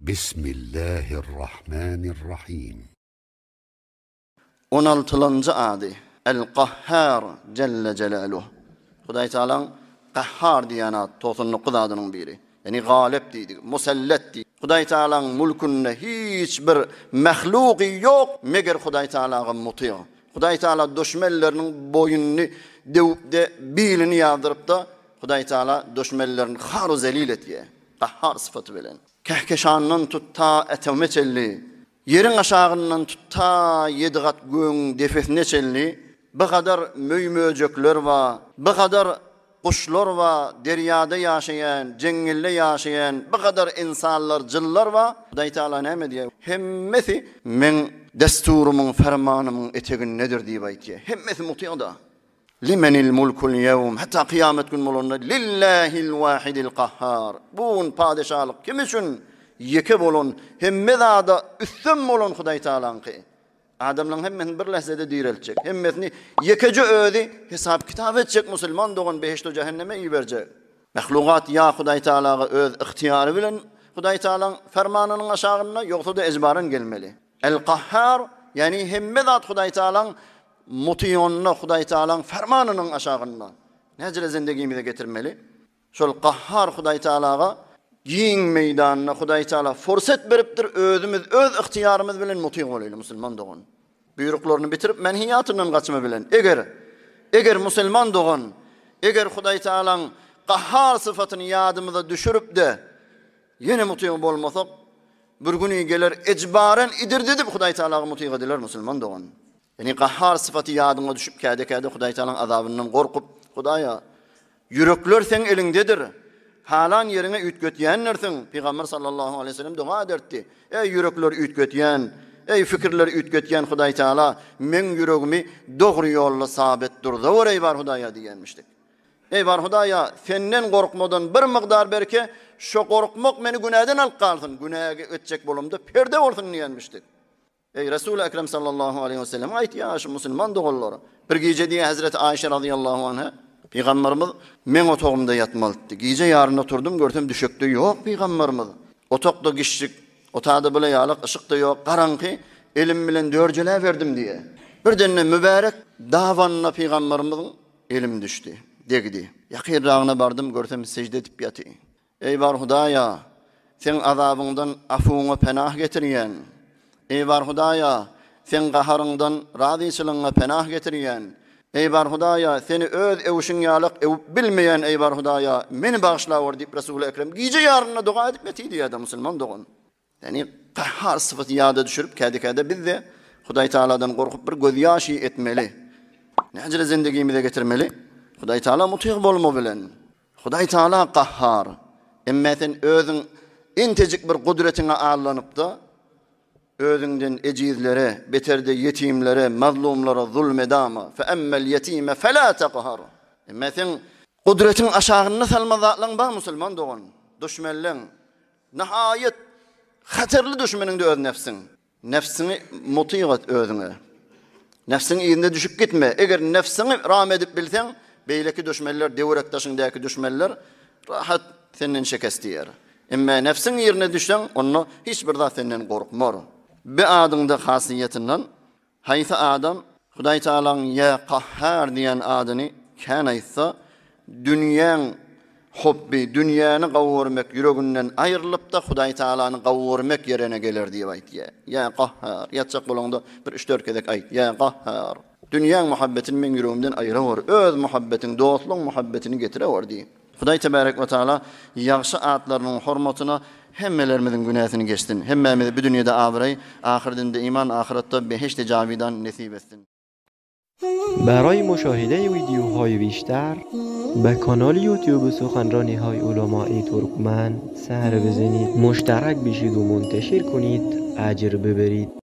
Bismillahirrahmanirrahim. On altylanjy ady, El-Gahhar jelle jelaluh. Hudaý Tagalaň Gahhar diýen ady 99 adynyň biri. Ýagny Galip diýdik, Musallat diýdik. Hudaý Tagalaň mulkunda hiç bir mahlugy ýok, meger Hudaý Tagalaga mutyg. Hudaý Tagala duşmenleriniň boýnuny döwüp-de, bilini ýazdyryp-da, Hudaý Tagala duşmenlerini har-u zelil etýär. Gahhar sypaty bilen. Kehkeşandan tut ta Ätewme çenli, ýeriň aşagyndan tut ta ýedi gat gögüň depesine çenli bi gadar möý-möjekler bar, bi gadar guşlar bar, derýada ýaşaýan, jeňňelde ýaşaýan bi gadar ynsanlar, jynlar bar. Hudaý Tagala näme diýýär? Hemmesi Meň desturymyň, fermanymyň etegindedir diýip aýtýar. Hemmesi mutyg-da. Limenil mulkul ýewm, hatda kyýamet gün bolanda, Lillahil wahidil kahhar. Bu gün padeşalyk kim üçin? Ýeke bolan, hemme zada üstem bolan Hudaý Tagalaňky. Adamlaryň hemmesini bir lähzede direltjek. Hemmesini ýekeje özi hesap-kitap etjek musulman dogan behişde jähenneme iberjek. Mahlugat ýa Hudaý Tagalaga öz ygtyýary bilen Hudaý Tagalaň fermanynyň aşagynda, ýogsa-da ejbaran gelmeli. El-Kahhar, ýagny hemme zat Hudaý Tagalaň Mutyonda Hudaý Tagalaň fermanynyň aşagynda näjele zindegimize getirmeli? Şol Gahhar Hudaý Tagalaga giň meýdanda Hudaý Tagala fursat beripdir, özümiz öz ygtyýarymyz bilen mutyg bolaýly musulman dogan. Buýruklaryny bitirip menhiýatyndan gaçma bilen. Eger eger musulman dogan, eger Hudaý Tagalaň Gahhar sypatyny ýadymyza düşürip-de ýene mutyg bolmasak, bir güni geler ejbaren idirdidip Hudaý Tagalaga mutyg ediler musulman dogan. Ýagny gahar sypaty ýadyňa düşüp käde-käde Hudaý Tagalaň azabyndan gorkup, Hudaýa, ýürekler seň eliňdedir. Halan ýeriňe üýtgetýändirsiň. Pygamber sallallahu aleýhi we sellem doga edertdi. Eý ýürekleri üýtgetýän, eý pikirleri üýtgetýän Hudaý Tagala, meň ýüregimi dogry ýolda sabit durzawer eý bar Hudaýa diýenmişdik. Eý bar Hudaýa, senden gorkmadan bir mygdar berke, şo gorkmak meni günäden alyp galsyn, günä etjek bolamda perde bolsun diýenmişdik. Eý, Resuly Ekrem sallallahu aleýhi we sellem aýtýar şu musulman doganlara. Bir gije diýýär Hezreti Aýşe razyýallahu anha, Pygamberimiz meň otagymda ýatmalydy. Gije ýarynda turdum, görsem düşekde ýok pygamberimiz. Otakda giçjik, otada bile ýalak, yşyk-da ýok, garaňky, elim bilen dörjeläberdim diýýär. Birden-de mübärek dabanyna pygamberimiziň elim düşdi, degdi. Ýakynragyna bardym, görsem sežde edip ýaty. Eý bar Hudaýa, Seň azabyňdan afuwyňa penah getirýän. Eý bar Hudaýa, Seň gaharyňdan razyçylygyňa penah getirýän. Eý bar Hudaýa, Seni öz öwüşiň ýalak öwüp bilmeýän eý bar Hudaýa, meni bagyşlawor diýip Resuly Ekrem gije ýarynda doga edip ýatydy ýa-da musulman dogan. Ýagny gahar sypaty ýada düşürip käde-käde biz-de Hudaý Tagaladan gorkup bir gözýaşy etmeli. Näjele zendigimize getirmeli? Hudaý Tagala mutyg bolma bilen. Hudaý Tagala gahhar. Emme sen özüň entejik bir gudretiňe allanypda özüňden ejizlere, beterde ýetimlere, mazlumlara zulm edama. Fe emmel ýetime fela taqhar. Emme sen gudretiň aşagynda salma zatlaň bar musulman dogan. Duşmenleň Nihaýat, hatarly düşmeniňde öz nebsiň. Nebsiňi mutyg et özüňe. Nebsiň yzyna düşüp gitme. Eger nebsiňi ram edip bilseň, beýleki düşmenler, döwerek-daşyňdaky düşmenler rahat senden şekes diýer. Emme nebsiň ýerine düşseň, onda hiç bir zat senden gorkmar. Bi adyňda hasyýetinden Haýsy adam Hudaý Tagalaň Ýa Kahhar diýen adyny kän aýtsa, dünýäň hobby, dünýäni gowy görmek ýüreginden aýrylyp-da, Hudaý Tagalany gowy görmek ýerine geler diýip aýtýar. Ýa Kahhar, ýatjak bolaňda bir üç-dört gezek aýt, Ýa Kahhar, dünýäň muhabbetini meň ýüregimden aýyrawer, öz muhabbetiň, dostlugyň muhabbetini getirewer diý. Hudaý tebarek we taala ýagşy atlarynyň hormatyna hemmelerimiziň günäsini geçsin. Hemmämize bu dünýede abraý, ahyrdinde iman, ahyratda behişdi jawidan nesip etsin. برای مشاهده ویدیوهای بیشتر به کانال یوتیوب سخنرانی های علمای ترکمن سر بزنید مشترک بشید و منتشر کنید اجر ببرید.